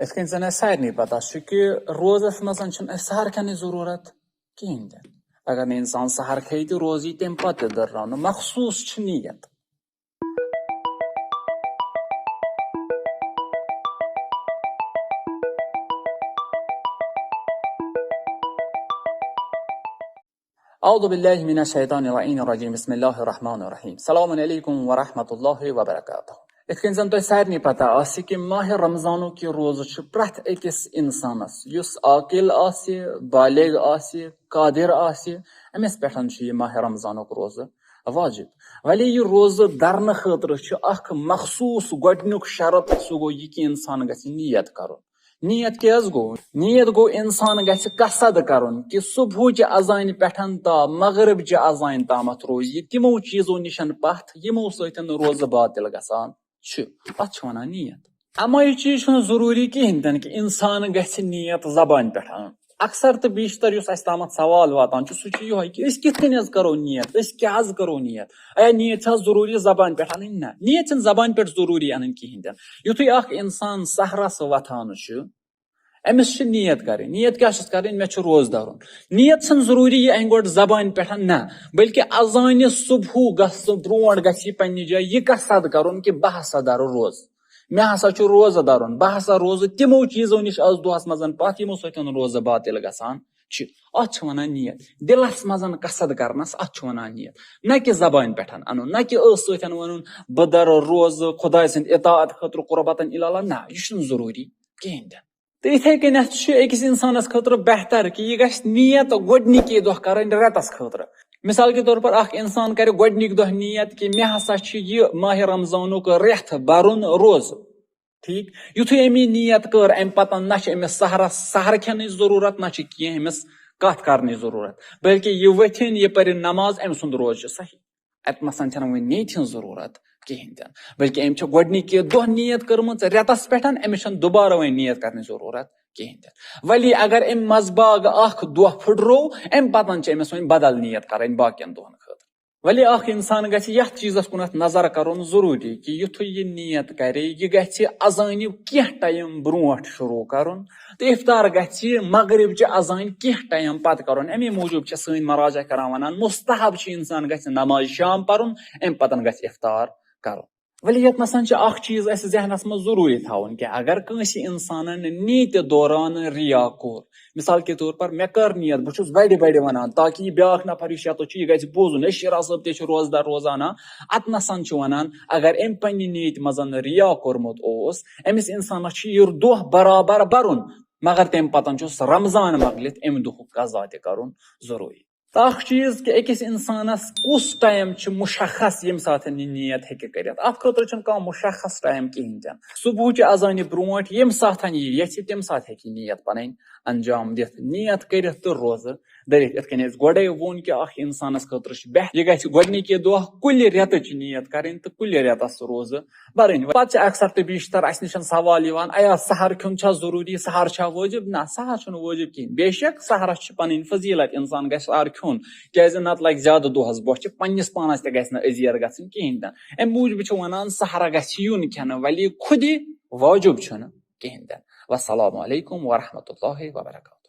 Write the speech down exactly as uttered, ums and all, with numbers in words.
یِتھ کٔنۍ زَن اَسہِ سارنٕے پَتہ چھُ کہِ روزَس منٛز چھُنہٕ اَسہِ سحر کھٮ۪نٕچ ضروٗرت کِہیٖنۍ تہِ۔ اگر نہٕ اِنسان سحر کھیٚیہِ تہِ، روزِ یہِ تَمہِ پَتہٕ تہِ دٔرراونہٕ۔ مخصوٗص چھِ نیت۔ اعوذ باللہ من الشیطان اللعین الرجیم۔ بسم اللہ الرحمن الرحیم۔ السلام علیکم ورحمۃ اللہ وبرکاتہ۔ یِتھ کٔنۍ زَن تۄہہِ سارنٕے پَتہ آسہِ کہِ ماہِ رمضانُک یہِ روزٕ چھُ پرٛٮ۪تھ أکِس اِنسانَس، یُس عاقل آسہِ، بالغ آسہِ، قادر آسہِ، أمِس پٮ۪ٹھ چھُ یہِ ماہِ رمضانُک روزٕ واجب۔ ولی یہِ روزٕ درنہٕ خٲطرٕ چھُ اکھ مخصوٗص گۄڈٕنیُک شرط، سُہ گوٚو یہِ کہِ اِنسان گژھِ نیت کرُن۔ نیت کیٛاہ حظ گوٚو؟ نیت گوٚو اِنسان گژھِ قصد کرُن کہِ صبحٕچہِ اذانہِ پٮ۪ٹھ تا مغربچہِ اذانہِ تامتھ روزِ یہِ تِمو چیٖزو نِش پتھ، یِمو سۭتۍ روزٕ باطل گژھان چھُ۔ اتھ چھِ ونان نیت۔ اما یہِ چیٖز چھُنہٕ ضروٗری کِہیٖنۍ تہِ نہٕ کہِ اِنسان گژھِ نیت زبانہِ پٮ۪ٹھ اَنُن۔ اکثر تہٕ بیشتر یُس اَسہِ تامَتھ سوال واتان چھُ، سُہ چھُ یِہوٚے کہِ أسۍ کِتھ کٔنۍ حظ کَرو نیت؟ أسۍ کیٛاہ حظ کَرو نیت؟ اے، نیت چھا ضروٗری زبانہِ پٮ۪ٹھ اَنٕنۍ؟ نہ، نیت چھَنہٕ زبانہِ پٮ۪ٹھ ضروٗری اَنٕنۍ کِہیٖنۍ تہِ نہٕ۔ یُتھُے اکھ اِنسان سحرَس وۄتھان چھُ، أمِس چھِ نیت کَرٕنۍ۔ نیت کیٛاہ چھَس کَرٕنۍ؟ مےٚ چھُ روزٕ دَرُن۔ نیت چھَنہٕ ضروٗری یہِ اَنہِ گۄڈٕ زبانہِ پٮ۪ٹھ، نہ، بلکہِ اذانہِ صبحُ گژھنہٕ برونٛٹھ گژھِ یہِ پنٛنہِ جایہِ یہِ قصد کَرُن کہِ بہٕ ہسا دَرٕ روزٕ۔ مےٚ ہسا چھُ روزٕ دَرُن، بہٕ ہسا روزٕ تِمو چیٖزو نِش آز دۄہس منٛز پتھ، یِمو سۭتۍ روزٕ باطل گژھان چھِ۔ اتھ چھِ ونان نیت۔ دِلس منٛز قصد کرنس، اتھ چھِ ونان نیت۔ نہ کہِ زبانہِ پٮ۪ٹھ انُن، نہ کہِ ٲس سۭتۍ ونُن، بہٕ دَرٕ روزٕ خۄداے سٕنٛدِ اطاعت خٲطرٕ، قربتن الی اللہ۔ نہ، یہِ چھُنہٕ ضروٗری کِہیٖنۍ تہِ۔ تہٕ یِتھے کٔنٮ۪تھ چھُ أکِس اِنسانَس خٲطرٕ بہتر کہِ یہِ گژھِ نیت گۄڈٕنِکی دۄہ کَرٕنۍ رٮ۪تَس خٲطرٕ۔ مثال کے طور پر اکھ اِنسان کَرِ گۄڈٕنِکۍ دۄہ نیت کہِ مےٚ ہسا چھُ یہِ ماہِ رمضانُک رٮ۪تھ بَرُن روزٕ۔ ٹھیٖک، یُتھُے أمۍ یہِ نیت کٔر، اَمہِ پَتہٕ نہ چھِ أمِس سحرَس سحر کھٮ۪نٕچ ضروٗرت، نہ چھِ کینٛہہ أمِس کَتھ کَرنٕچ ضروٗرت، بلکہِ یہِ ؤتھِن، یہِ پَرِ نماز، أمۍ سُنٛد روزٕ چھُ صحیح۔ اَتہِ نَسَن چھَنہٕ وۄنۍ نیتہِ ہٕنٛز ضروٗرت کِہیٖنۍ تہِ نہٕ، بلکہِ أمۍ چھِ گۄڈٕنِکہِ دۄہ نیت کٔرمٕژ رٮ۪تَس پٮ۪ٹھ، أمِس چھَنہٕ دُبارٕ وۄنۍ نیت کَرنٕچ ضروٗرت کِہیٖنۍ تہِ نہٕ۔ ولی اگر أمۍ منٛزباگ اَکھ دۄہ پھٕٹرو، اَمہِ پَتَن چھِ أمِس وۄنۍ بدل نیت کَرٕنۍ باقیَن دۄہَن خٲطرٕ۔ ولی اَکھ اِنسان گژھِ یَتھ چیٖزَس کُنَتھ نظر کَرُن ضروٗری کہِ یُتھُے یہِ نیت کَرِ، یہِ گژھِ اذانہِ کینٛہہ ٹایم برونٛٹھ شروٗع کَرُن۔ تہٕ افطار گژھِ مغرب چہِ اذانہِ کینٛہہ ٹایم پتہٕ کرُن۔ امی موٗجوٗب چھِ سٲنۍ مراجع کران ونان، مستحب چھُ انسان گژھِ نماز شام پرُن، امہِ پتن گژھِ افطار کرُن۔ ولی یتھ نسن چھُ اکھ چیٖز اسہِ ذہنس منٛز ضروٗری تھاوُن کہِ اگر کٲنٛسہِ انسانن نیتہِ دوران ریا کوٚر، مثال کے طور پر مےٚ کٔر نیت، بہٕ چھُس بڑِ بڑِ ونان تاکہِ یہِ بیٛاکھ نفر یُس یتَتھ چھُ، یہِ گژھِ بوزُن، ہے، شیرا صٲب تہِ چھُ روزدار روزان۔ اتھ نسن چھُ ونان اگر امہِ پننہِ نیتہِ منٛز ریا کوٚرمُت اوس، أمِس اِنسانَس چھُ یہِ دۄہ برابر بَرُن، مگر تَمہِ پَتَن چھُس رمضان مۄکلِتھ اَمہِ دۄہُک قضا تہِ کَرُن ضروٗری۔ تہٕ اَکھ چیٖز کہِ أکِس اِنسانَس کُس ٹایم چھُ مُشخص ییٚمہِ ساتَن یہِ نیت ہیٚکہِ کٔرِتھ، اَتھ خٲطرٕ چھُنہٕ کانٛہہ مُشخص ٹایم کِہیٖنۍ تہِ نہٕ۔ صبحٕچہِ اذانہِ برونٛٹھ ییٚمہِ ساتَن یہِ یَژھِ، تَمہِ ساتہٕ ہیٚکہِ یہِ نیت پَنٕنۍ انجام دِتھ۔ نیت کٔرِتھ تہٕ روزٕ دٔرِتھ۔ یِتھ کٔنۍ اَسہِ گۄڈَے ووٚن کہِ اَکھ اِنسانَس خٲطرٕ چھُ بہتر، یہِ گژھِ گۄڈٕنِکہِ دۄہ کُلہِ رٮ۪تٕچ نیت کَرٕنۍ تہٕ کُلہِ رٮ۪تَس روزٕ بَرٕنۍ۔ پَتہٕ چھِ اکثر تہٕ بیشتر اَسہِ نِش سوال یِوان، ایا سحر کھیوٚن چھا ضروٗری؟ سحر چھا وٲجِب؟ نہ، سحر چھُنہٕ وٲجِب کِہیٖنۍ۔ بے شک سحرَس چھِ پَنٕنۍ فضیلت، اِنسان گژھِ سحر کھیوٚن، کیازِ نَتہٕ لَگہِ زیادٕ دۄہَس بۄچھِ، پنٛنِس پانَس تہِ گژھِ نہٕ اذیت گژھٕنۍ کِہیٖنۍ تہِ نہٕ۔ اَمہِ موٗجوٗب چھِ وَنان سحر گژھِ یُن کھٮ۪نہٕ، ولی خودی وٲجِب چھُنہٕ کِہیٖنۍ تہِ نہٕ۔ والسلام علیکم ورحمۃ اللہ وبرکاتہ۔